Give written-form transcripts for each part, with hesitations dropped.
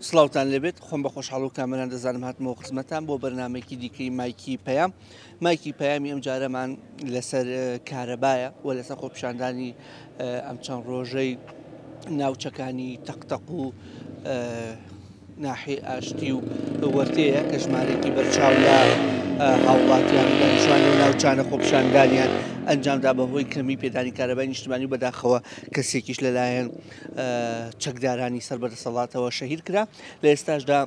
سڵاوتان لێبێت، خۆم بە خۆشحاڵ و کامەران دەزانم هاتمەوە خزمەتان بۆ بەرنامەیەکی دیکەی مایکی پەیام. مایکی پەیامی ئەم جارەمان لەسەر کارەبایە و لەسەر خۆپیشاندانی ئەم چەند ڕۆژەی ناوچەکانی تەقتەق و ناحیەی ئاشتی و وەرتەیە کە ژمارەیەکی بەرچاو لە هاوڵاتیان و دانیشتوانی و ناوچانە خۆپیشاندانیان ئەنجامدا بەهۆی کەمی پێدانی کارەبای نیشتمانی و بەداخەوە کەسێکیش لەلایەن چەکدارانی سەر بە دەسەڵاتەوە شەهید کرا. لە ئێستاشدا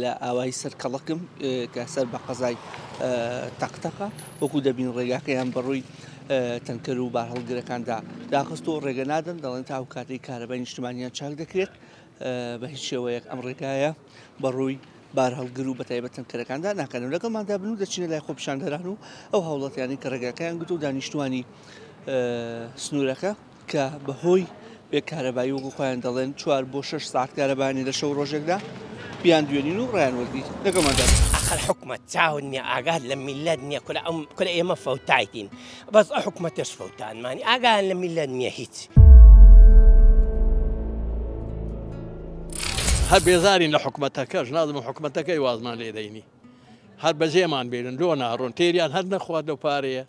لە ئاوایی سەرکەڵکم کە سەر بە قەزای تەقتەقە وەکو دەبین ڕێگاکەیان بەڕووی تەنکەر و بارهەڵگرەکاندا داخست و ڕێگە نادەن، دەڵێن تا ئەو کاتەی کارەبای نیشتمانیان چاک دەکرێت بە هیچ شێوەیەک ئەم ڕێگایە بەڕووی بارهەڵگر و بەتایبەت تەنکەرەکاندا ناکەن. لەگەڵماندا بن و دەچینە لای خۆپیشاندەران و ئەو هاوڵاتیانەی کە ڕێگاکەیان گرت و دانیشتوانی سنوورەکە کە بەهۆی بێ کارەبایی وەکو خۆیان دەڵێن 4 بۆ 6 ساعت کارەبانی لە شەو ڕۆژێکدا بیان دوێنین و ڕایان وەرگین. لەگەڵماندا بن. ئەخر حکومەت چاو نیە ئاگات لە میلەت نیە کورە ئەم کورە ئێمە فەوتایتین بەس ئە حکومەتەش فەوتانمانی ئاگایان لە میلەت نیە هیچ. هەر بێزارین لە حکومەتەکەش نازم حکومەتەکەی وازمان لێ دەینی هەر بەجێمان بێنن لۆ ناڕۆن تێریان هەر نەخوارد لەو پارەیە.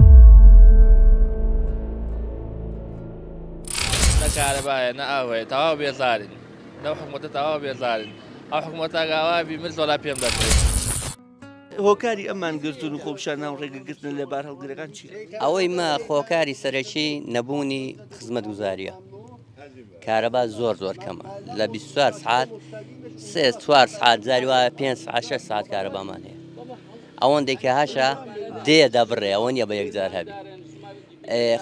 نە کارەبایە نە ئاو هەیە تەواو بێزارین لەو حکومەتە تەواو بێزارین ئەو حکومەتە گاوا بی من زۆلا پێم دەکرێت. هۆکاری ئەم مانگرتن و خۆپیشاندان و ڕێگەگرتنە لە بارهەڵگرەکان چییە؟ ئەوەی مە خۆکاری سەرەکی نەبوونی خزمەتگوزاریە. کارەبا زۆر زۆر کەمە لە 24 سعات سێ چوار سعات جاری وایە پێنج سعات شەش سعات کارەبامان هەیە ئەوەندەی کە هەشە دێ دەبڕێ ئەوە نییە بە یەکجار هەبی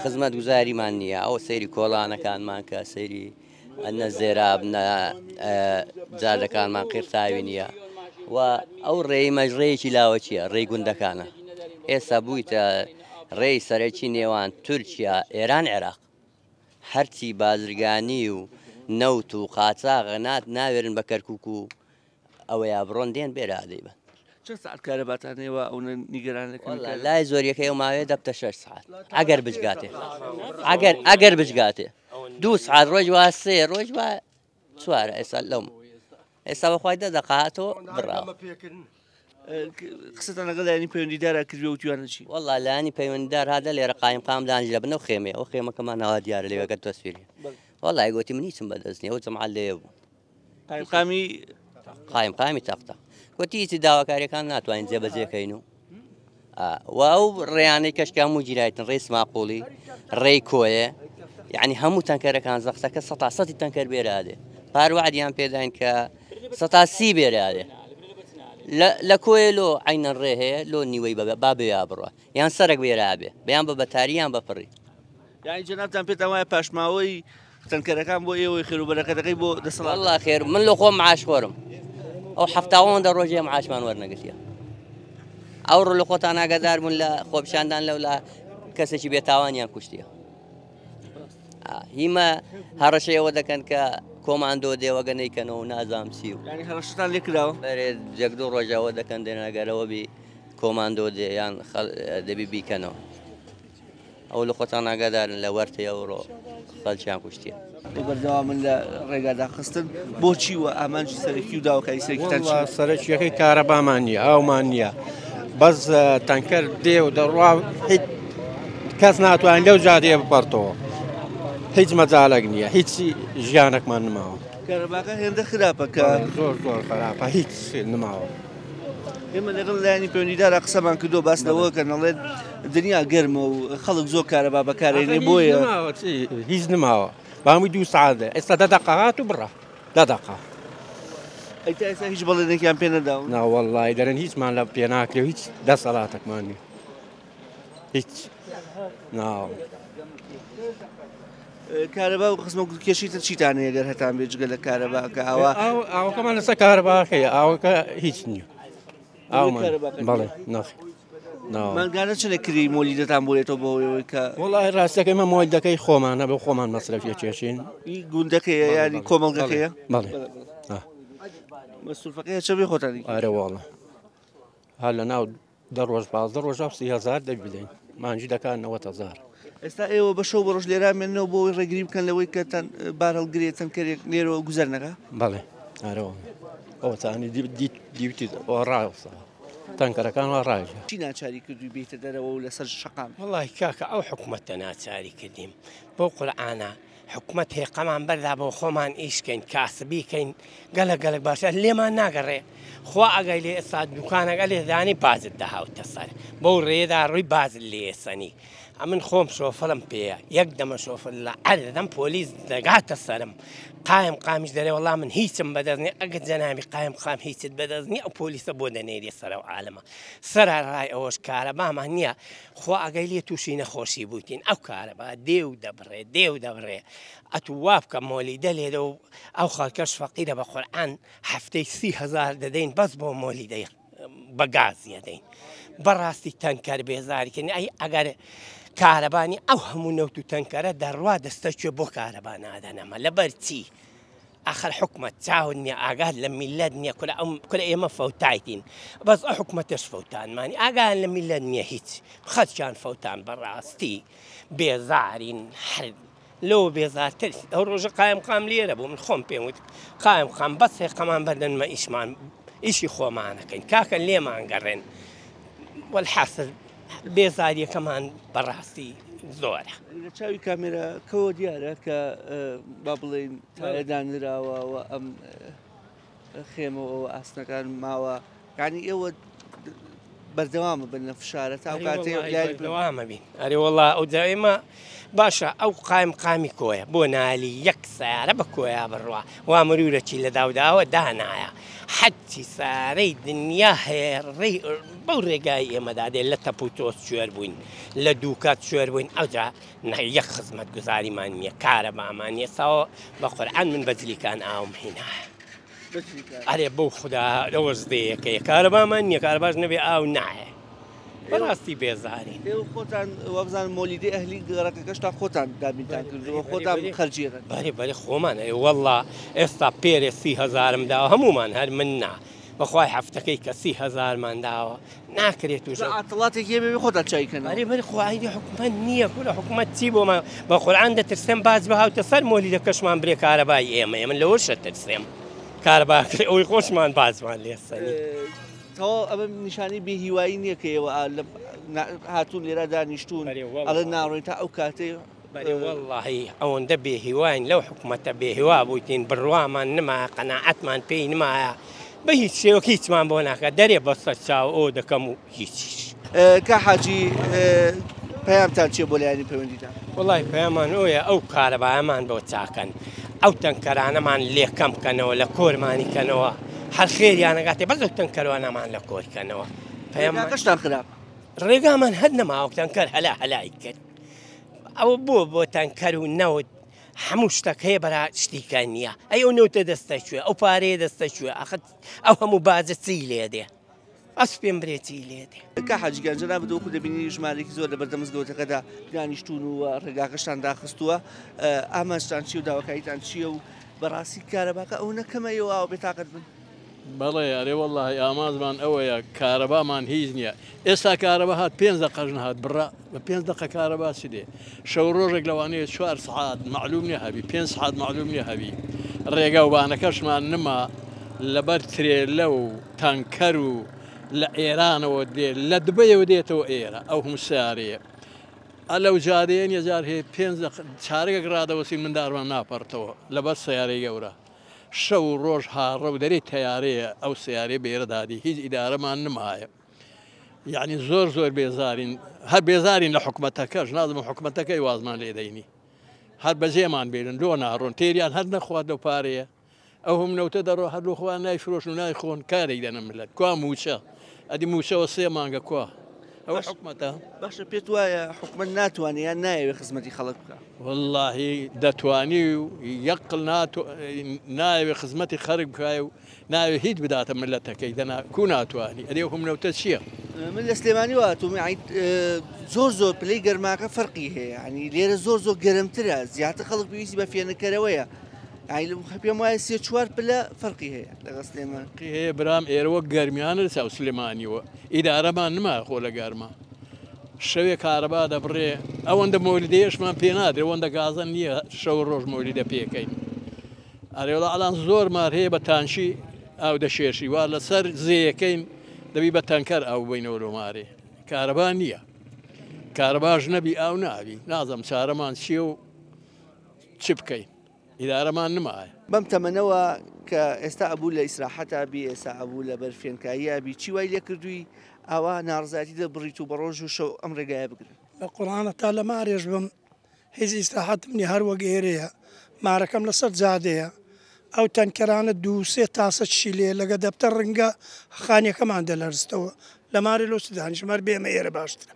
خزمەت گوزاریمان نییە ئەو سەیری کۆڵانەکانمان کە سەیری نە زێراب نە جادەکانمان قیرتاوی نییە و ئەو ڕێی مەژڕەیەکی لاوەکیە ڕێی گوندەکانە ئێستا بوویتە ڕێی سەرەکی نێوان تورکیا ئێران عێراق هەرچی بازرگانی و نەوت و قاچاغە نات ناوێرن بە کەرکوک و ئەوەیا بڕۆن دێن بێرە دەیبەن. چەند سەعات کارەباتان هەیە وا ئەونە نیگەران لە کەمی کارەبا؟ لای زۆریەکەی ئەو ماوەیە دەبتە شەش سەعات ئەگەر بجگاتێ ئەگەر ئەگەر بجگاتێ دوو سەعات ڕۆژ وا سێ ڕۆژ وا چوارە ئێستا لەو ئێستا بەخوای دە دەقە هاتەوە بڕاوە. قسەتان لەگەڵ لایەنی پەیوەندیدارا کردووە وتویانە چی؟ وەڵا لایەنی پەیوەندیدار هاتە لێرە قایمقام دانیش لە بنەو خێمەیە ئەو خێمەکەمان ئاوا دیارە لەوێ گەر تەسویری وەڵای گوتی من هیچم بەدەست نییە ئەو جەماعەت لەوێ بوو قایمقامی قایمقامی تەقتە گوتی هیچ داواکاریەکان ناتوانین جێبەجێکەین و و ئەو ڕێیانەی کەشکە هەموو گیرایتن ڕێی سماقوڵی ڕێی کۆیە یعنی هەموو تەنکەرەکان زەختەکە سەتا سەتی تەنکەر بێرادێ پار وعدیان پێداین کە سەتا سی بێرادێ لە کۆیە لۆ عینەن ڕێ هەیە لۆ نیوەی بە با بێ بڕە یان سەرەک بێرابێ بەیان بە بەتاریان بە پڕی یانی جەنابتان پێتان وایە پاشماوەی تەنکەرەکان بۆ ئێوەی خێر و بەرەکەتەکەی بۆ دەسەڵات؟ وەڵا خێر من لە خۆم معاش خۆرم ئەو حەفتاوەندە ڕۆژێ معاشمان وەرنەگرتیە ئەوڕۆ لە خۆتان ئاگادار بوون لە خۆپیشاندان لەولا کەسێکی بێتاوانیان کوشتیە هیمە هەڕەشەی ئەوە دەکەن کە کۆماندۆ دێوەگە نەیکەنەوە و نازام چی و یانی هەڕەشەتان لێ کراوە؟ بەرێ یەک دوو ڕۆژەوە دەکەن دێنەگەرەوە بی کۆماندۆ دێ یان دەبی بیکەنەوە. ئەو لە خۆتان ئاگادارن لە وەرتەی ئەوڕۆ خەلکیان کوشتیە. و بەردەوامن لە ڕێگا داخستن بۆچی و ئامانجی سەرەکی و داواکاری سەرەکیتان چیە؟ وەڵا سەرەکیەکەی کارەبامان نییە ئاومان نییە بەس تەنکەر دێ و دەڕوا هیچ کەس ناتوانێت لەو جادەیە بپەڕتەوە هیچ مەجالێک نییە هیچ ژیانێکمان نماوە. کارەباکە هێندە خراپە کە زۆر زۆر خراپە هیچ نماوە. ئێمە لەگەڵ لایەنی پەیوەندیدارا قسەمان کردو باس لەوە کە نەڵێن دنیا گەرمە و خەڵک زۆر کارەبا بەکارێنێ بۆیە هیچ نماوە بامی دوو سعات ئێستا دە دەقە هات و بڕە دە دەقە ئەی تا ئێستا هیچ بەڵێنێکیان پێ نەداون؟ نا وەڵڵای دەرن هیچمان لە پێ ناکرێ و هیچ دەسەڵاتێکمان نییە هیچ نا کارەبا و خزمە کێشی تر چیتان هەیە گەر هەتان بێ جگە لە کارەبا کە ئاوا ئاوەکەمان لەسەر کارەباکەیە ئاوەکە هیچ نییە ئاومان بەڵێ ناخ مانگانە چنە کری مۆلیدەتان بۆ لێتەوە بۆ ئەوەی کە وڵی ڕاستەکەی مە مۆلیدەکەی خۆمانە بۆ خۆمان مەسرەفیە کێشین گوندەکەیە ینی کۆمەڵگەکەیە بەڵێ مەسرفەکەی چە بێ خۆتانی ئارە وەڵە هەر لە ناو دە ڕۆژ 15 ڕۆژ 30 هەزار دەبی بدەین مانگی دەکات 90 هەزار. ئێستا ئێوە بە شەو بە ڕۆژ لێرە مێنەوە بۆ ئەوەی ڕێگری بکەن لەوەی کە بارهەڵگرێ تەنکەرێک لێرەوە گوزەر نەکا؟ بەڵێ. ئارەوە ئەوەتانی دیوتی ڕاوسا تەنکەرەکان وا ڕاژە. چی ناچاری کردووی بێیتە دەرەوە و لەسەر شەقام؟ وەڵاهی کاکە ئەو حکومەتە ناچاری کردیم بەو قورعانە حکومەت هێقەمان بەردا بۆ خۆمان ئیش کەین کاسبی کەین گەلەک گەلەک باشە لێمان ناگەڕێ خوا ئەگەی لێ ئێستا دوکانەکە لێ دانی بازت دەهاوتە سەر بەو ڕێدا ڕووی بازت لێسەنی ئەمن خۆم شۆفرم پێیە یەک دەمە شۆفر لە عەردەم پۆلیس دەگاتە سەرم قایم قامیش دەرێ وەڵا من هیچم بەدەست نیە ئەگەر جەنابی قایم قام هیچت بەدەست نیە ئەو پۆلیسە بۆ دەنێریە سەرەو عالەمە سەرەڕای ئەوەش کارەبامان نییە خوا ئەگەی لێ تووشی نەخۆشی بوویتین ئەو کارەبا دێ و دەبڕێ دێ و دەبڕێ ئەتوو وا بکە مۆلیدە لێدە و ئەو خەڵکەش فەقیرە بە قورعان هەفتەی 30 هەزار دەدەین بەس بۆ مۆلیدەی بە گاز یەدەین بەڕاستی تەنکەر بێزاری کردین ئەی ئەگەر کارەبانی ئەو هەموو نەوت و تەنکەرە دەڕوا دەستە کوێ بۆ کارەبا نادەنەمە لەبەر چی ئاخر حکومەت چاوت نییە ئاگات لە میلەت نییە کورە ئەم کورە ئێمە فەوتایتین بەس ئەو حکومەتەش فەوتانمانی ئاگایان لە میلەت نییە هیچ خەلکیان فەوتان بەڕاستی بێزارین هەر لەوە بێزارتر ئەو ڕۆژە قایم قام لێرە بوو من خۆم پێم وت قایم قام بەس هێقەمان بەردەن مە ئیشمان ئیشی خۆمانەکەین کاکە لێمان گەڕێن وەلحاسل بێزاریەکەمان بەڕاستی زۆرە. لە چاوی کامێراکەوە دیارە کە با بڵێین تایە دانراوە و ئەم خێمە و ئاسنەکان ماوە یعنی ئێوە بەردەوامە بن لە فشارە تا کاتێ بەردەوامە بین ئەرێ وەڵا ئەو جا ئێمە باشە ئەو قایم قامی کۆیە بۆ نالی یەک سیارە بە کۆیا بڕوا وا مرورەکی لە داوداوە دانایە حەچی سارەی دنیا هەیە ڕێی بەو ڕێگای ئێمەدا دێ لە تەپ و تۆز کوێر بووین لە دووکات کوێر بووین ئەوجا یەک خزمەت گوزاریمان نییە کارەبامان نییە ساوە بە قورعان من بە جلیکان ئاوم هینایە ئەرێ بەو خودا لەوە زدەیەکەیە کارەبامان نییە کارەباش نەبێ ئاو نایە بەڕاستی بێزارین. ئێوە خۆتان وابزانم مۆلیدەی ئەهلی گەڕەکەکەشتان خۆتان دابینتان کردووە خۆتان خەرجی ئەکەن. بەرێ بەرێ خۆمان ئەرێ وەڵا ئێستا پێرێ 30 هەزارم داوە هەموومان هەر من نا بەخوای هەفتەکەی کە 30 هەزارمان داوە ناکرێت توش جا عەتڵاتێک هەیە بێ خۆتان چای کەنەوە. بەرێ بەرێ خۆ ئایدی حکومەت نییە کورە حکومەت چی بۆمان بە قورعان دەترسێم باج بهاوتە سەر مۆلیدەکەشمان برێ کارەبای ئێمەیە من لەوەشە ترسێم کارەباکەی ئەوەی خۆشمان باجمان لێسەنی. تەواو ئەمە نیشانەی بێ هیوایی نییە کە ئێوە هاتوون لێرە دانیشتوون ئەڵێن ناڕۆین تا ئەو کاتەی. بەرێ وەڵڵاهی ئەوەندە بێ هیواین لەو حکومەتە بێ هیوا بوویتین بڕوامان نمایە قەناعەتمان پێی نمایە بە هیچ شێوەک هیچمان بۆ ناکات دەرێ بە سەر چاو ئەوە دەکەم و هیچیش. کا حاجی پەیامتان چیە بۆ لایەنی پەیوەندیدار؟ وەڵای پەیامان ئەوەیە ئەو کارەبایەمان بۆ چاکەن ئەو تەنکەرانەمان لێ کەم کەنەوە لە کۆرمانی کەنەوە هەر خێریان ئەگاتێ بەس ئەو تەنکەروانەمان لە کۆر کەنەوە پەیاممان ڕێگاکەشتان خراپە. ڕێگامان هەر نەماوە تەنکەر هەلا هەلای کرد ئەوە بۆ بۆ تەنکەر و نەوت هەموو شتەک هەیە بەرا شتیکە نییە ئەی ئەو نەوتە دەستە کوێ ئەو پارەیە دەستە کوێ ئەخت ئەو هەموو باجە چی لێ دێ ئەس پێم برێ چی لێ دێ. کا حاجی گیان جەنابت وەکو دەبینی ژمارەیەکی زۆر لەبەردەم مزگەوتەکەدا دانیشتوون و ڕێگاکەشتان داخستووە ئامانجتان چیە و داواکاریتان چیە و بەڕاستی کارەباکە ئەونە کەمە ئێوە ئاوا بێتاقەت بن؟ بەڵێ ئەرێ وەڵاهی ئامانجمان ئەوەیە کارەبامان هیچ نییە ئێستا کارەبا هات پێنج دەقەش نەهات بڕا بە پێنج دەقە کارەبا چ دێ شەو ڕۆژێک لەوانەیە چوار سەعات مەعلوم نییە هەبی پێنج سەعات مەعلوم نییە هەبی ڕێگا و بانەکەشمان نما لەبەر ترێلە و تانکەر و لە ئێرانەوە دێ لە دبەیەوە دێتەوە ئێرە ئەو هەموو سیارەیە ئەلەو جارەیە نیە جار هەیە پێنج دەق چارەگەک ڕادەوەستین مندارمان ناپەڕتەوە لەبەر سیارەی گەورە شەو و ڕۆژ هاڕە و دەرێ تەیارەیە ئەو سەیارەیە بێرە دادی هیچ ئیدارەمان نمایە یعنی زۆر زۆر بێزارین هەر بێزارین لە حکومەتەکەش نازم حکومەتەکەی وازمان لێ دەینی هەر بەجێمان بێرن لۆ ناڕۆن تێریان هەر نەخوارد لەو پارەیە ئەو هەم نەوتە دەڕۆ هەر لۆ خۆیان نایفرۆشن و نایخۆن کارێک دەنە ملت کوا موچە ئەدی موچەوە سێ مانگە کوا ئەوە حکومەتە؟ باشە پێت وایە حکومەت ناتوانێ یان نایەوێ خزمەتی خەڵک بکا؟ وەڵاهی دەتوانی و یەقل نایەوێ خزمەتی خەرک بکای و نایەوێ هیچ بداتە ملەتەکەی دەنا کو ناتوانی ئەدی ئەو هەموو نەوتە چییە؟ من لە سلێمانیوە هاتووم یانی زۆر زۆر پلەی گەرماکە فەرقی هەیە یانی لێرە زۆر زۆر گەرمترە زیاتر خەڵک پێویستی بە فێنککەرەوەیە یانی پێم وایە سێ چوار پلە فەرقی هەیە لەگەڵ سلێمان. فەرقی هەیە برام ئێرە وەک گەرمیانە لە چاو سلێمانیوە ئیدارەمان نما خۆ لە گەرما شەوێ کارەبا دەبڕێ ئەوەندە مۆلیدەیەشمان پێ نادرێ ئەوەندە گازە نییە شەو ڕۆژ مۆلیدە پێکەین. ئەرێ وەڵا ئەلان زۆر مار هەیە بە تانکی ئاو دەکێشی وا لەسەر زێیەکەین دەبی بە تەنکەر ئاو ببەینەوە لۆ مارێ کارەبا نییە کارەباش نەبی ئاو نابی نازم چارەمان چییە و چ بکەین ئیدارەمان نمایە. بەم تەمەنەوە کە ئێستا ئەبوو لە ئیسراحەتا بی ئێستا ئەبوو لە بەر فێنکاییا بی چی وای لێ کردووی ئاوا ناڕەزایەتی دەربڕیت و بە ڕۆژ و شەو ئەم ڕێگایە بگرن؟ بە قورعان هەتا لە مارێش بم هیچ ئیسراحەتم نیە هەر وەک ئێرەیە مارەکەم لەسەر جادەیە ئەو تەنکەرانە دوو سێ تاسە چی لێ لەگە دەبتە ڕنگە خانیەکەمان دەلەرزتەوە لە مارێ لۆ چ دانیشم هەر بێمە ئێرە باشترە.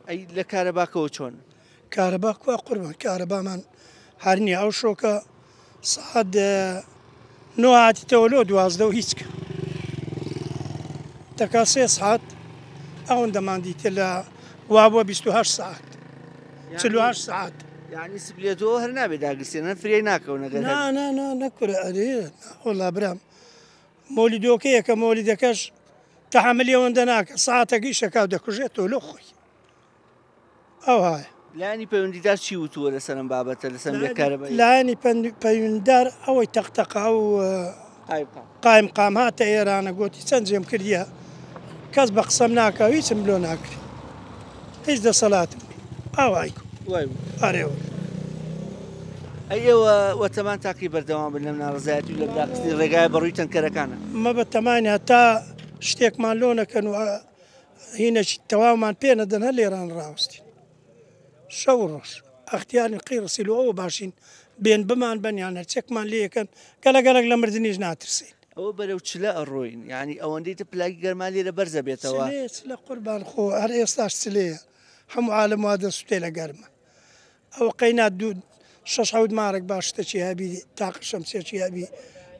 ئەی لە کارەباکەوە چۆن؟ کارەبا کوا قوربان کارەبامان هەر نیە ئەو شۆکە سەعات نۆ هاتیتەوە لۆ 12 و هیچ کە دەکا سێ سعات ئەوەندەمان دیتە لە وابووە 28 سعات 48 سعات یعنی سپلێتەوە هەر نابێ داگرسێنن فریای ناکەون ئەگەر نا نا نا نەکورە ئەرێ وەڵا برام مۆلیدۆکەیە کە مۆلیدەکەش تەحەملی ئەوەندە ناکە سعاتەک ئیشەکا و دەکوژێتەوە لۆ خۆی ئەوهایە. لایەنی پەیوەندیدار چی وتووە لەسەر ئەم بابەتە لەسەر ئەم بێکارەبایی؟ لایەنی پەیوەندیدار ئەوەی تەقتەقە ئەو قایمقام هاتە ئێرانە گۆتی چەند جێم کردیە کەس بە قسەم ناکا و هیچم لۆ ناکرێ هیچ دەسەلاتم نیە ئاوای گوت. وای وت. ئەرێ وەڵا. ئەی ئێوە وەتەمان تاکەی بەردەوام بن لەم ناڕەزایەتی و لەم داخستنی ڕێگایە بەڕووی تەنکەرەکانە؟ مە بە تەماین هەتا شتێکمان لۆ نەکەن و هینەکی تەواومان پێ نەدەن هەر لێران ڕاوەستین شەو و ڕۆژ ئەختیارین قەی ڕسیل و ئەوە باشین بێن بمان بەن یان هەرچەکمان لێ یەکەن گەلە گەلەک لە مردنیش ناترسین. ئەوە بەرەو چلە ئەڕۆین یانی ئەوەندەی تر پلاکی گەرما لێرە بەرز ئەبێتەوە. چلەیە چلە قوربان خۆ هەر ئێستاش چلەیە هەموو عالەم وا دەسوتێ لە گەرما. ئەوە قەینا دوو شەش حەوت مارک با شتەکی هەبی تاقە شەمسیەکی هەبی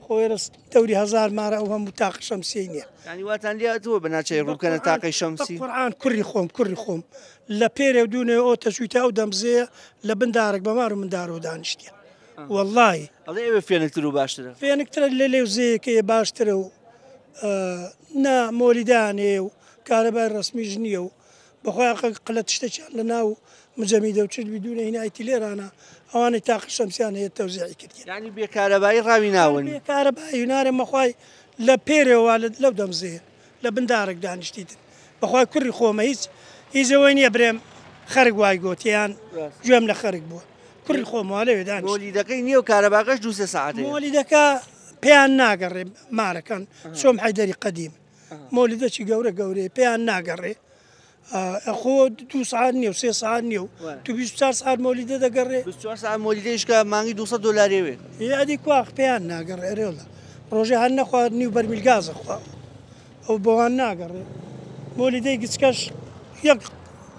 خۆ ئێرە دەوری هەزار مارە ئەو هەموو تاقە شەمسیەی نییە. یانی واتان لێ هاتووە بە ناچاری ڕوو بکەنە تاقەی شەمسی؟ بە قورعان کوڕی خۆم کوڕی خۆم لە پێرێ و دوونێ ئۆ تەچوویتە ئەو دەمزێیە لە بن دارێک بە مار و مندارەوە دانیشتیە وەڵڵاهی. ئەڵێ ئەوێ فێنکتر و باشترە. فێنکترە لە لێو زێیەکەیە باشترە و نا مۆلیدان هەیە و کارەبای ڕەسمیش نییە و بەخوای ئەقە قلەت شتەکیان لە ناو مجەمیدە و چرد بیدونە هین ئایتی لێرانە ئەوانەی تاقە شەمسیان هەیە تەوزیعی کردیان. یانی بێ کارەبایی ڕاوی ناون. بێ کارەبایی نارێ مەخوای لە پێرێوە لەو دەمزێ لە بن دارێک دانیشتیتن بەخوای کوڕی خۆمە هیچ هیچ ئەوەی نییە برێم خەرک وای گۆتیان گوێم لە خەرک بووە کوڕی خۆم وا لەوێ دانیشت. مۆلیدەکەی نییە و کارەباکەش دوو سێ سەعات هەیە. مۆلیدەکە پێیان ناگەڕێ مارەکان چۆم حەیدەری قەدیم. مۆلیدەکی گەورە گەورەیە پێیان ناگەڕێ ئەخۆ دوو سعات نییە و سێ سعات نییە و تو 24 سعات مۆلیدە دەگەڕێ 24 سعات مۆلیدەیش کە مانگی 200 دۆلارێ وێ ئەدی کواخ پێیان ناگەڕێ ئەرێڵە ڕۆژێ هەر نەخوارد نیو بەرمیل گازە خوا ئەو بۆوان ناگەڕێ مۆلیدەی گچکەش یەک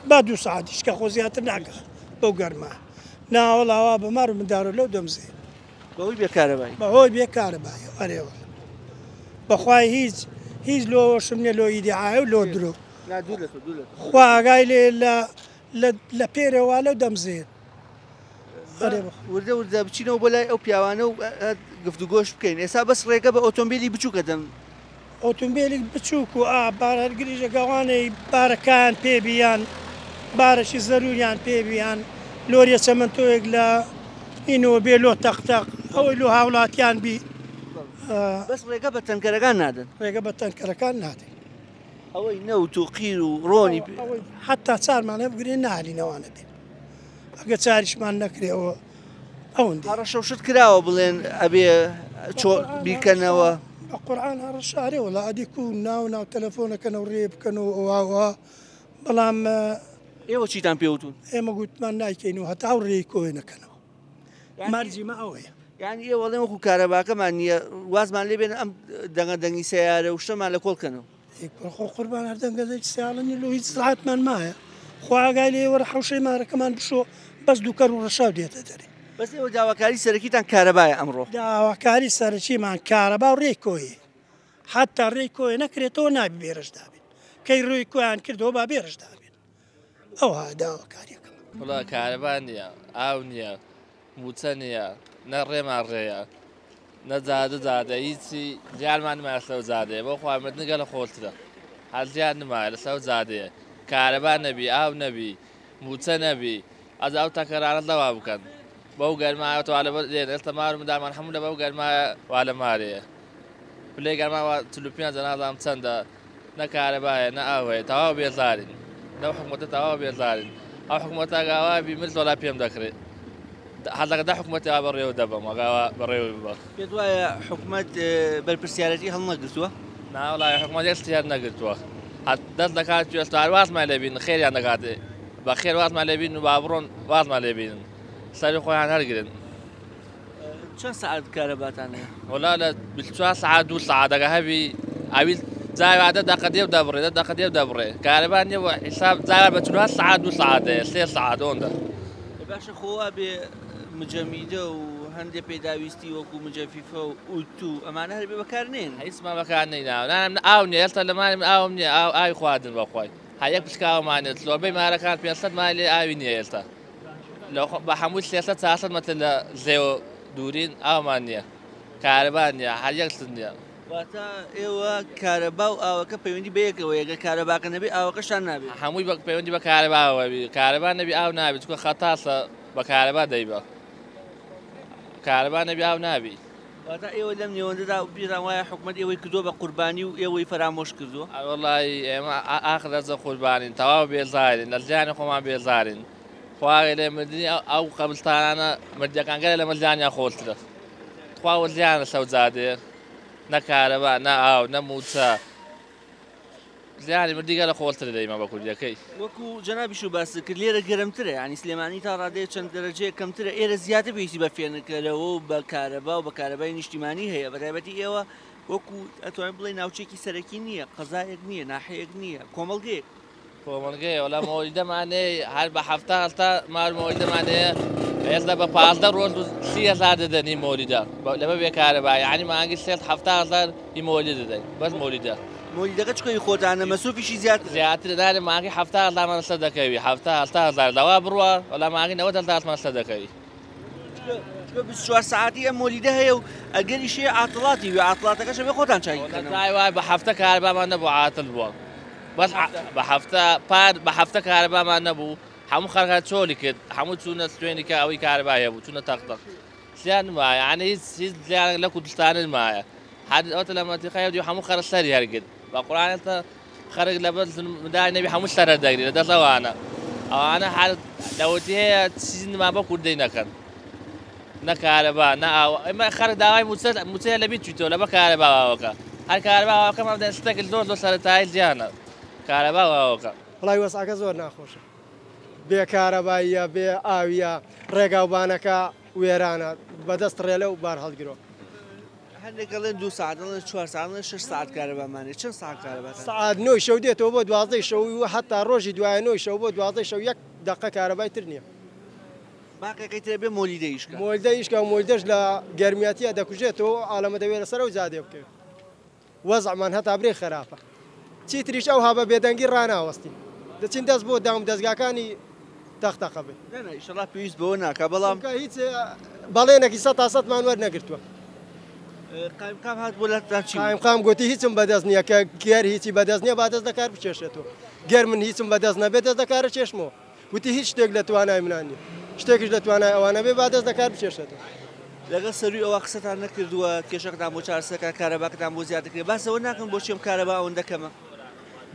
با دوو سعاتیش کە خۆ زیاتر ناگە بەو گەرما ناوەڵاوا بە مار و مندارۆ لەو دەمزێ بەهۆی بێ کارەبایی. بەهۆی بێ کارەبایی ئەرێ وەڵا بەخوای هیچ هیچ لۆ ئەوەشم نیە لۆ ئیدعایە و لۆ درۆ نا دوور لە تۆ دوور لە تۆ. خوا ئاگای لێ لە لە لە پێرێ وا لەو دەمزێ ئەرێ بەخوا. وردە وردە بچینەوە بۆ لای ئەو پیاوانە و گفتوگۆش بکەین ئێستا بەس ڕێگە بە ئۆتۆمبیلی بچووک ئەدەن. ئۆتۆمبیلی بچووک و ئا بارهەلگریش ئەگەوانەی بارەکایان پێ بی یان بارەکی زەروریان پێ بی یان لۆریە چەمەنتۆیەک لە ئینەوە بێ لۆ تەق تەق ئەوەی لۆ هاوڵاتیان بی. بەس ڕێگە بە تەنکەرەکان نادەن. ڕێگە بە تەنکەرەکان نادەین. ئەوەی نەوت و قیر و ڕۆنی پێ. ئەوەی حەتا چارمان هەبگرێ ناهلین ئەوانە بێن ئەگە چاریشمان نەکرێ ئەوە ئەوەندەی. هەڕەشە و شت کراوە بڵێن ئەبێ چۆ بیکەنەوە. بە قورعان هەڕەشە ئەرێ وەڵا ئەدی کو ناو ناو تەلەفۆنەکەن و ڕێ بکەن و ئەوها ئەوها بەڵام. ئێوە چیتان پێ وتون؟ ئێمە گوتمان نایکەین و هەتا ئەو ڕێی کۆێ نەکەنەوە مەرجی مە ئەوەیە. یانی ئێوە ئەڵێن وەکو کارەباکەمان نییە وازمان لێ بێنن ئەم دەنگە دەنگی سەیارە و شتەمان لە کۆڵ کەنەوە. ئەی کوڕ خۆ قوربان هەر دەنگە دەنگی سەیاڵە نیە لۆ هیچ زراعەتمان مایە خوا ئاگای لێیە وەرە حەوشەی مارەکەمان بشۆ بەس دووکەر و ڕەشاو دێتە دەرێ. بەس ئێوە داواکاری سەرەکیتان کارەبایە ئەمڕۆ؟ داواکاری سەرەکیمان کارەبا و ڕێی کۆیە حەتا ڕێی کۆیە نەکرێتەوە نابی بێرەش دابێن کەی ڕێی کۆیان کردەوە با بێرەش دابێن. ئەوها داواکاریەکەمە. وەڵا کارەبا نییە، ئاو نییە، مووچە نییە، نە ڕێمان ڕێیە، نە جادە جادە، هیچی زیانمان نمایە لەسەر ئەو جادەیە، بۆ خوا مردن گەلە خۆشترە، هەر زیان نمایە لەسەر ئەو جادەیە، کارەبا نەبی، ئاو نەبی، مووچە نەبی، ئەجا ئەو تەکەرانە دەوا بکەن. بەو گەرمایە تۆ لە لێن ئێستا مار مندامان هەموو لە بەو گەرمایە وا لە مارەیە پلەی گەرما وا 45 نازانم چەندە نە کارەبایە نە ئاو هەیە تەواو بێزارین لەو حکومەتە تەواو بێزارین ئەو حکومەتە گاوا بی مل دۆلا پێم دەکرێت حەزەکە دە حکومەتی وا بەڕێوە دەبەم ئەگاوا بەڕێوە ببە. پێت وایە حکومەت بەرپرسیارەتی هەڵنەگرتووە؟ ناوەڵای حکومەت یەک شتی هەر نەگرتووە دەست دەکات ئێستا هەر وازمان لێ بینن خێریان دەکات بە خێر وازمان لێ بینن و با بڕۆن وازمان لێ بینن سەری خۆیان هەرگرن. چەند سەعات کارەباتان هەیە؟ وەڵا لە 24 سەعات 2 سەعات ئەگە هەبی ئەوی جای دە دەقە دێو دەبڕێ دە دەقە دێو دەبڕێ کارەبا نییە وە حیساب جای بە 48 سەعات 2 سەعات هەیە 3 سەعات ئەوەندە. باشە خۆ وا بێ مجەمیدە و هەندێک پێداویستی وەکو مجەفیفە و ئوتو ئەمانە هەر بێ بەکار نێن. هیچمان بەکار نەینا ئاو نییە ئێستا لە ماڵی من ئاوم نییە ئاو ئاوی خواردن بەخوای هەر یەک پشکاومان نیە زۆربەی مارەکان 500 مایلێ ئاوی نییە ئێستا بە هەمووی 300 400 مەتر لە زێوە دوورین ئاومان نییە کارەبا نییە هەر یەک شت نییە. واتە ئێوە کارەبا و ئاوەکە پەیوەندی بەیەکەوە یەگە کارەباکە نەبێ ئاوەکەشان نابێ. هەمووی پەیوەندی بە کارەباوە بی کارەبا نەبی ئاو نابی چونکە خەتاسە بە کارەبا دەیبە کارەبا نەبی ئاو نابی. واتە ئێوە لەم نێوەندەدا بیران وایە حکومەت ئێوەی کردووە بە قوربانی و ئێوەی فەرامۆش کردووە؟ وەڵای ئێمە ئاخر دەستە قوربانین تەواو بێزارین لە ژیانی خۆمان بێزارین خواگە لێ مردنی ئەو قەبرستانانە مردیەکان گەلە لە مردیانیان خۆشترە خوا وەزیانە سەو جادێ نە کارەبا نە ئاو نە موچە زیانی مردی گەلە خۆشترە لەیمە بە کوردیەکەی. وەکو جەنابیش و باست کرد لێرە گەرمترە یعنی سلێمانی تا ڕادەیە چەند دەرەجەیە کەمترە ئێرە زیاتر پێویستی بە فێنکەرەوە و بە کارەبا و بە کارەبای نیشتیمانی هەیە بە تایبەتی ئێوە وەکو ئەتوانین بڵێ ناوچێکی سەرەکی نییە قەزایەک نییە ناحەیەک نییە کۆمەڵگەیەک کۆمەڵگەیە وەلا مۆلیدەمانەیە هەر بە هەفتا هەفتا مار مۆلیدەمانەیە ئێستا بە 15 ڕۆژ و 30 هەزار دەدەنی مۆلیدە لەبە بێ کارەبا یعنی مانگی 370 هەزار ی مۆلیدە دەدەین بەس مۆلیدە. مۆلیدەکە چکەی خۆتانە مەسروفیشی زیاتر زیاتر دارێ مانگی 70 هەزارمان لەسەر دەکەوی 70 هەزار لەوا بڕوا وەلا مانگی 90 هەزارمان لەسەر دەکەوی. چکە 24 سەعاتی ئەم مۆلیدە هەیە و ئەگەریش هەیە عاتڵاتی وێ عاتڵاتەکەش بێ خۆتان چاکی کەنەوە. وای وای بە هەفتە کارەبامان نەبوو عاتڵ بووە بەس بە هەفتە پار بە هەفتە کارەبامان نەبوو هەموو خەڵکە چۆلی کرد هەموو چوونە شوێنی کە ئەوەی کارەبا هەبوو چوونە تەق تەق زیان مایە یعنی هیچ هیچ زیان لە کوردستان مایە هەر ئەوتە لە مەنتیقەی هەبوو هەموو خەرە سەری هەرگرت بە قورئان ئێستا خەرک لەبەر منداڵی نەبی هەموو سەرە دەگری لە دەست ئەوانە ئەوانە هەر لەوەتی هەیە چیز نما بە کوردەی نەکەن نە کارەبا نە ئاو ئێمە خەرک داوای موچە موچەیە لەبیر چیتەوە لەبە کارەبا ئاوەکە هەر کارەبا ئاوەکەمان بدەن شتێک زۆر زۆر سەرەتایی زیانە کارەبا ئاوەکە. وڵای وەزعەکە زۆر ناخۆشە بێ کارەباییە بێ ئاویە ڕێگاوبانەکە وێرانە بەدەست ڕێلە و بار هەڵگرۆ. هەندێک ئەڵێن 2 سەعات ئەڵێن 4 سەعات ئەڵێن 6 سەعات کارەبامان هەیە چەند سەعات کارەباتان؟ سەعات 9 شەو دێتەوە بۆ 12 شەو و حتا ڕۆژی دوایە 9 شەو بۆ 12 شەو یەک دقە کارەبای تر نییە. باقیەکەی ترە بێ مۆلیدە ئیشکا. مۆلیدە ئیشکا و مۆلیدەش لە گەرمیاتیە دەکوژێتەوە عالەمە دەوێت لەسەر ئەو جادێ بکەوێت. وەزعمان هەتا برێ خراپە. چیتریش ئەو ها بە بێدەنگی ڕاناوەستین. دەچین دەست بۆ دام دەزگاکانی تەختەقە بێ. نا نا ئیشەڵا پێویست بەوە ناکا بەڵام چونکە هیچ بەڵێنێکی سەد تا سەدمان وەرنەگرتووە. قایمقام هات بۆ لاتان چی؟ قایمقام گوتی هیچم بەدەست نییە کە گەر هیچی بەدەست نییە با دەست لە کار بکێشێتەوە. گەر من هیچم بەدەست نەبێت دەست لە کارە کێشمەوە. وتی هیچ شتێک لە توانای منان نییە. شتێکیش لە توانای ئەوانە بێ با دەست لە کار بکێشێتەوە. لەگەڵ سەروی ئەوە قسەتان نەکردووە کێشەکەتان بۆ چارەسەرکە کارەباکەتان بۆ زیاد دەکرێت باسەوە ناکەن بۆچی ئەم کارەبا ئەوەندە کەمە؟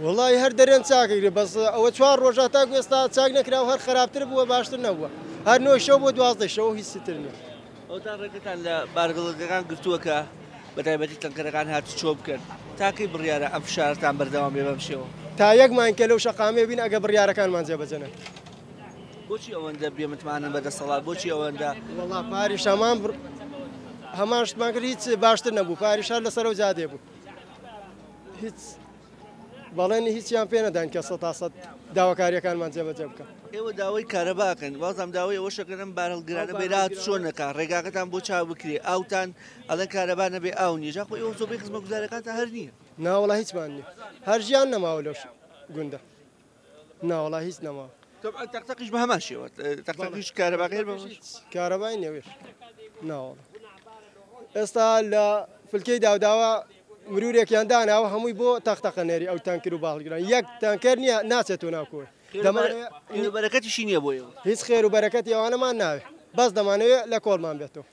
وەڵی هەر دەرێن چاکەگرێ بەس ئەوە 4 ڕۆژە تاکو ئێستا چاک نەکرا و هەر خراپتر بووە باشتر نەبووە هەر 9 شەو بۆ 12 شەو هیچ تر نییە. ئەوتان ڕێگەتان لە بارگەڵەکان گرتووە کە بە تایبەتی تەنکەرەکان هات چۆ بکەن تاکەی بڕیارە ئەم فشارتان بەردەوام بێ بەم شێوە؟ تا یەک مانگ کە لەو شەقامێ بین ئەگە بڕیارەکانمان جێبەجێ نەکرد. بۆچی ئەوەندە بێمتمانن بە دەسەڵات بۆچی ئەوەندە؟ وەڵا پاریش هەمان هەمان شتمان کرد هیچ باشتر نەبوو پاریش هەر لەسەر ئەو جادێ بوو هیچ بەڵێنی هیچیان پێ نەدان کە 100% داواکاریەکانمان جێبەجێ بکەن. ئێوە داوای کارەباکەن وازم داوای ئەوە شەکەن ئەم بارهەڵگرانە بێرات چۆن نەکا ڕێگاکەتان بۆ چاو بکرێ ئاوتان ئەڵێن کارەبا نەبێ ئاو نییە جا خۆ ئێوە زۆربەی خزمەتگوزاریەکانتان هەر نییە. ناوەڵا هیچمان نییە هەر ژیان نەماوە لەو گوندە ناوەڵا هیچ نەماوە. طبعا تەقتەقیش بە هەمان شێوە تەقتەقیش کارەباکە هەر بە کارەبای نییە ناوەڵا ئێستا لە فلکەی داوداوە مرورێکیان داناوە هەمووی بۆ تەختەقە نێری ئەو تانکر و باڵگران یەک تانکەر نییە ناچێتەوە ناو کۆی. خێر و بەرەکەتیشی نییە بۆ ئێوە. هیچ خێر و بەرەکەتی ئەوانەمان ناوێ. بەس دەمانەوێت لە کۆڵمان بێتەوە.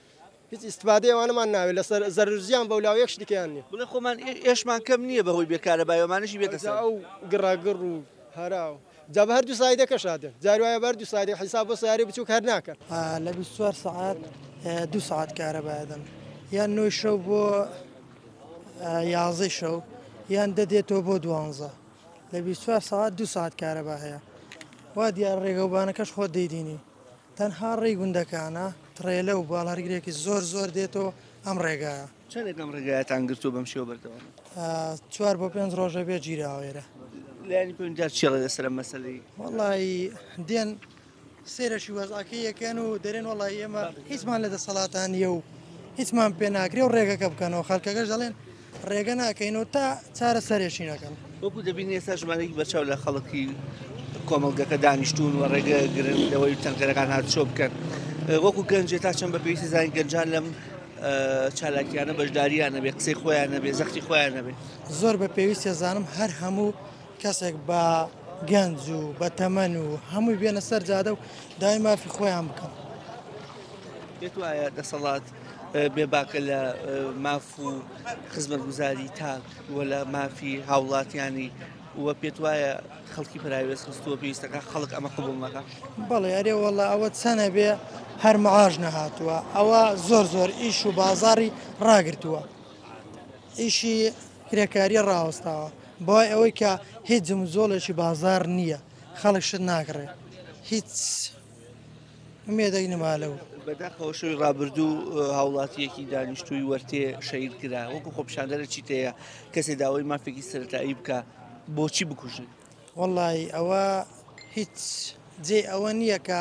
هیچ ئیستفادەی ئەوانەمان ناوێت لەسەر زەرەر و زیان بەولاوە یەک شتیکەیان نییە. بڵێ خۆمان ئێشمان کەم نییە بەهۆی بێ کارەبایەوە ئەمانەشی بێتە سەر. ئەوجا ئەو گڕەگڕ و هەرا و جا بە هەردوو سایدەکەشا دێن جاری وایە بە هەردوو سایدەکە حیساب بۆ سەیارەی بچووک هەر ناکەن. لە 24 سەعات دوو سەعات کارەبا ئەدەن یان نۆی شەو بۆ یازدەی شەو یان دە دێتەوە بۆ دوانزە لە 24 سەعات دوو سەعات کارەبا هەیە وا دیار ڕێگەوبانەکەش خۆت دەیدینی تەنها ڕێی گوندەکانە تڕێلە و باڵهەرگرێکی زۆر زۆر دێتەوە ئەم ڕێگایە. چەندێک ئەم ڕێگایەتان گرتووە بەم شێوە بەردەوامە؟ چوار بۆ پێنج ڕۆژە بێ گیراوە ئێرە. لایەنی پەیوەندیدار چی ئەڵێ لەسەر ئەم مەسەلەی؟ وەڵایی دێن سەیرەکی وەزعەکەی ئەکەن و دەرێن وەڵایی ئێمە هیچمان لە دەسەڵاتا نییە و هیچمان پێ ناکرێ و ڕێگەکە بکەنەوە خەڵکەکەش دەڵێن ڕێگە ناکەین و تا چارەسەرێکی نەکەن. وەکو دەبینی ئێستا ژمارەیەکی بەرچاو لە خەڵکی کۆمەڵگەکە دانیشتوون و ڕێگە گرن لەوەی تەنکەرەکان هاتوچۆ بکەن. وەکو گەنجێ تا چەند بە پێویستی زانین گەنجان لەم چالاکیانە بەشداریان نەبێ، قسەی خۆیان نەبێ، زەختی خۆیان نەبێ؟ زۆر بە پێویستی زانم هەر هەموو کەسێک بە گەنج و بە تەمەن و هەمووی بێنە سەر جادە و داوای مافی خۆیان بکەن. پێت وایە دەسەڵات بێباکە لە ماف و خزمەتگوزاری تاک و لە مافی هاوڵاتیانی و پێت وایە خەڵکی پەراوێز خستووە پێویستەکە خەڵک ئەمە قبوڵ نەکا؟ بەڵێ ئەرێ وەڵا ئەوە چەنە بێ هەر معاش نەهاتووە ئەوە زۆر زۆر ئیش و بازاڕی ڕاگرتووە ئیشی کرێکاریە ڕاوەستاوە بەوای ئەوەی کە هیچ جموجۆڵێکی بازاڕ نییە خەڵک شت ناکڕێ هیچ ئومێدێک نەما لەو. بەداخەوە شەوی ڕابردوو هاوڵاتییەکی دانیشتووی وەرتێ شەهید کرا، وەکو خۆپیشاندەرە چیت هەیە کەسێ داوای مافێکی سەرەتایی بکا بۆچی بکوژن؟ وەڵایی ئەوە هیچ جێی ئەوە نییە کە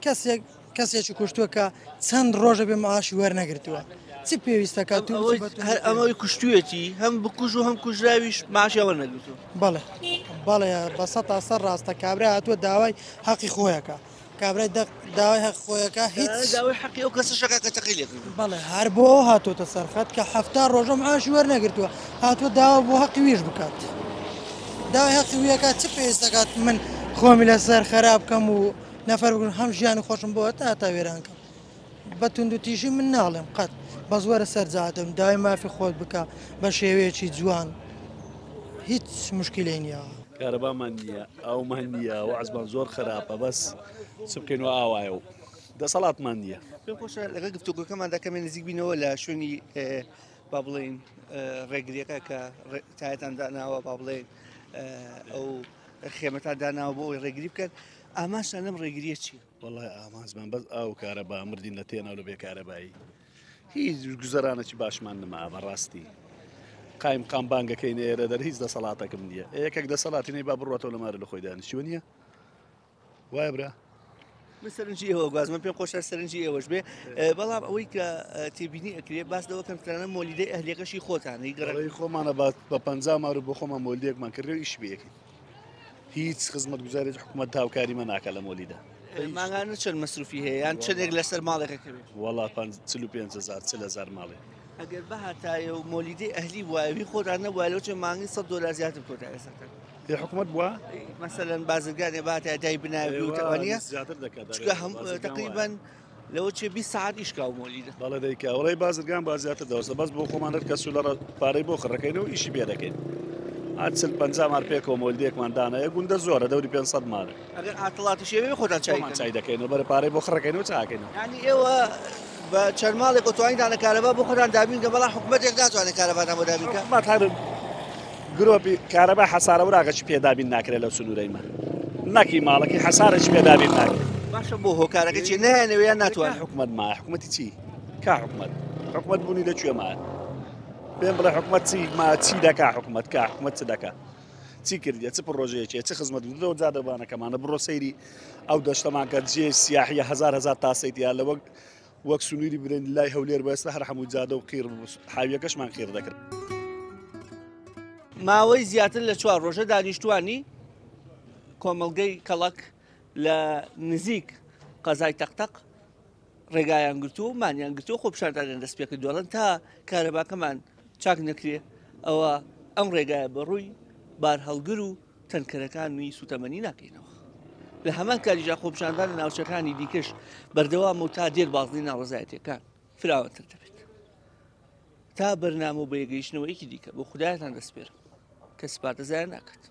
کەسێک کەسێکی کوشتووە کە چەند ڕۆژە بێ معاشی وەرنەگرتووە چ پێویستە کە تو هەر ئەمەی کوشتویەتی هەم بکوژ و هەم کوژراویش معاشی وەرنەگرتووە. بەڵێ بەڵێ بە سە تا سەر ڕاستە کابرا هاتووە داوای حەقی خۆیەکە کابرای دەق داوای حەق خۆیەکە هیچ داوای حەقی ئەو کەسە شەکا کە تەقی لێکردووە. بەڵێ هەر بۆ ئەو هاتووەتە سەر خەت کە 70 ڕۆژە معاشی وەرنەگرتووە هاتووە داوا بۆ حەقی ویش بکات داوای حەقی ویەکات چ پێویست دەکات من خۆمی لەسەر خەراب کەم و نەفەر بگرم هەم ژیانی خۆشم بۆ هەتا هەتا وێران کەم بە توندوتیژی من ناڵێم قەت بەس وەرە سەر جادەم داوای مافی خۆت بکە بە شێوەیەکی جوان هیچ مشکلەی نییە. کارەبامان نییە ئاومان نییە وەعزمان زۆر خراپە بەس چ بکەین و ئاوایە و دەسەڵاتمان نییە. پێم خۆشە لەگەڵ گفتوگۆکەماندا کەمێ نزیک بینەوە لە شوێنی با بڵێین ڕێگریەکە کە تایەتان داناوە با بڵێین ئەو خێمەتان داناوە بۆ ئەوەی ڕێگری بکەن ئامانجتان لەم ڕێگریە چییە؟ وەڵای ئامانجمان بەس ئاو و کارەبا مردین لە تێناو لە بێ کارەبایی هیچ گوزەرانێکی باشمان نەما بەڕاستی قایم قام بانگەکەی ئێرە دەر هیچ دەسەڵاتەکەم نییە یەکێک دەسەڵاتی نەی با بڕاتەوە لە مارە لە خۆی دانیشتوە نییە وایە برا من سەرنجی ئێوە گوازمە پێم خۆشە سەرنجی ئێوەش بێ بەڵام ئەوەی کە تێبینی ئەکرێ باس لەوە کەم ترانە مۆلیدەی ئەهلیەکەشی خۆتانی گەڕی خۆمانە بە پ مار و بۆ خۆمان مۆلیدێکمان کردو ئیش بێکین هیچ خزمەتگوزاری حکومەت هاوکاریمە ناکە لە مۆلیدە. مانگانە چەند مەسروفی هەیە یان چەندێک لەسەر ماڵێکەکەوێت؟ وەڵا 45 هزار 40 هزار ماڵێ. ئەگەر بهاتایە و مۆلیدەی ئەهلی بوایە وی خۆتان نەبوایە لەو چێ مانگی 100 دۆلار زیاتر کۆتا ئێستا. هی حکومەت بووە؟ مەسەلەن بازرگانێ بهاتایە دای بنایە وتەوانیە زیاتر دەکات چونکە هەم تقریبا لەوە چێ 20 ساعت ئیش کا و مۆلیدە. بەڵێ دەیکا وڵی بازرگان با زیاتر دەوەستە بەس بۆ خۆمان هەر کەس و لە پارەی بۆ خڕەکەین و ئیشی پێ دەکەین. هەر 40 50 مار پێکەوە مۆلیدەیەکمان دانایە گوندە زۆرە دەوری 500 مارە. ئەگەر عاتڵاتیش هەبێ خۆتان چای خۆمان چای دەکەین و بەرە پارەی بۆ خڕەکەین و چاکەینەوە. یعنی ئێوە بە چەند ماڵێک توانیتانە کارەبا بۆ خۆتان دابین کە بەڵام حکومەتێک ناتوانێت کارەباتان بۆ دابین کە. حکومەت هەر گرۆپی کارەبا حەسارە وراغەکی پێ دابین ناکرێت لەو سنوورەی مە نەکی ماڵەکەی حەسارێکی پێ دابین ناکرێت. باشە بۆ هۆکارەکە چیە نایانەوێ یان ناتوانن؟ حکومەت مایە حکومەتی چی کا حکومەت حکومەت بوونی لە کوێ مایە پێم بڵێ حکومەت چی ما چی دەکا حکومەت کا حکومەت چ دەکا چی کردیە چ پڕۆژەیەکیە چ خزمەت گوتەوە جادەبانەکەمانە بڕۆ سەیری ئەو دەشتەمان کە جێ سیاحیە هزار هزار تاسەی تیا لە وەک وەک سنووری برێن لای هەولێر بەستا هەر هەموو جادە و قیر حاویەکەشمان قیر دەکرد. ماوەی زیاتر لە چوار ڕۆژە دانیشتوانی کۆمەڵگەی کەڵەک لە نزیک قەزای تەقتەق ڕێگایان گرتووە و مانیان گرتووە خۆپیشاندانیان دەست پێکردووە ئەڵێن تا کارەباکەمان چاک نەکرێ ئەوە ئەم ڕێگایە بە ڕووی بارهەڵگر و تەنکەرەکانی سوتەمەنی ناکەینەوە. لە هەمان کاتیشدا خۆپیشاندان لە ناوچەکانی دیکەش بەردەوامە و تا دێت بازنەی ناڕەزایەتیەکان فراوانتر دەبێت. تا بەرنامە و بەیەکگەیشتنەوەیەکی دیکە بۆ خودایەتان دەسپێرم کە سپاردە زایە ناکات.